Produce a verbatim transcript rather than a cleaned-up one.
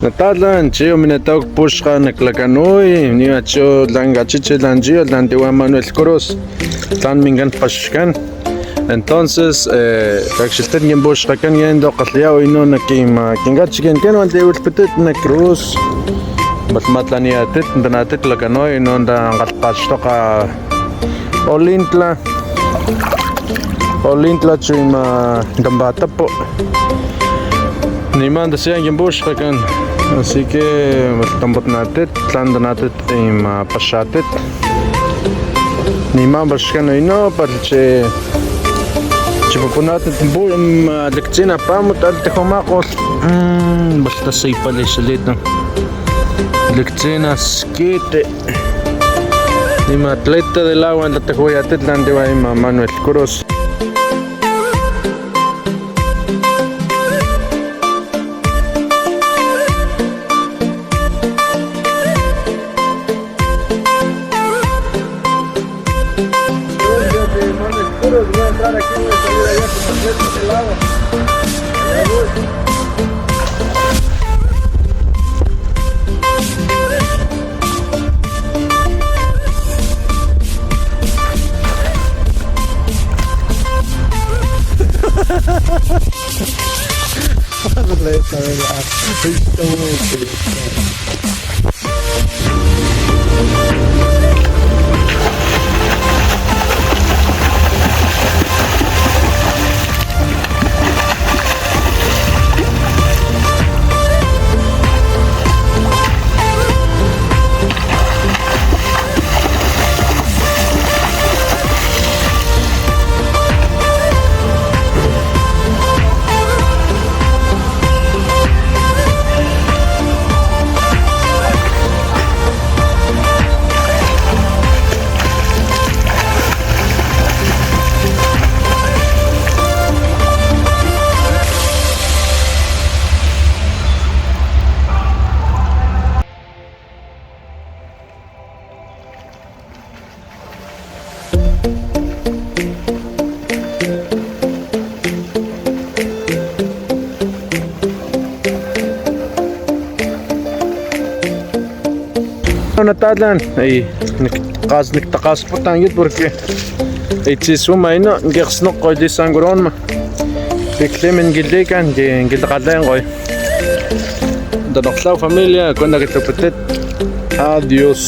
Nata̱lán, chí̱ hua̱ minata̱hu c-pu̱xka̱ nac Lacanuy, ni̱ hua̱ chí̱ la̱ cachichila̱ chí̱ la̱ntihua̱ Manuel Cruz tla̱n mincán paxcán. Entonces, eh, caacxilhtín quimpu̱xkacán yá̱ tu̱ kalhi̱ya̱hu u̱nú̱ nac quim-, quinca̱chiqui̱ncán hua̱nti̱ huilhputut nac Cruz. Pala ma̱tla̱ni̱yá̱tit, taná̱tit Lacanuy, u̱nú̱ takalhpa̱xtoka Olintla, Olintla, chu̱ ma̱ Tampa̱tapu. Ni̱ ma̱ tasiyá̱ quimpu̱xkacán, así que pala tamputná̱tit, tla̱n taná̱tit, y ma̱ paxá̱tit. Ni̱ ma̱ paxcán u̱nú̱, pala chi-, chipapuná̱tit pu-, mm, lactzi̱na pa̱mut, alh taju̱ma̱ko̱lh, mm, pala tasi̱pali̱ xali̱tum. Lactzi̱na squiiti. Ni̱ ma̱ atleta de lagua tataju̱ya̱tit la̱ntihua̱ ma̱ Manuel Cruz. Nata̱lán, ey, nic-, kas-, nictaka̱sputu̱yá̱tit porque, ey, tzi̱suama̱ u̱nú̱, queksnukoy li̱sa̱ curu̱nma. Ti̱ clhi̱min quilhti̱cán, qui-, quilhaka̱le̱nkoy. Tanokla̱hu familia, cuenta que tuputit. Adiós.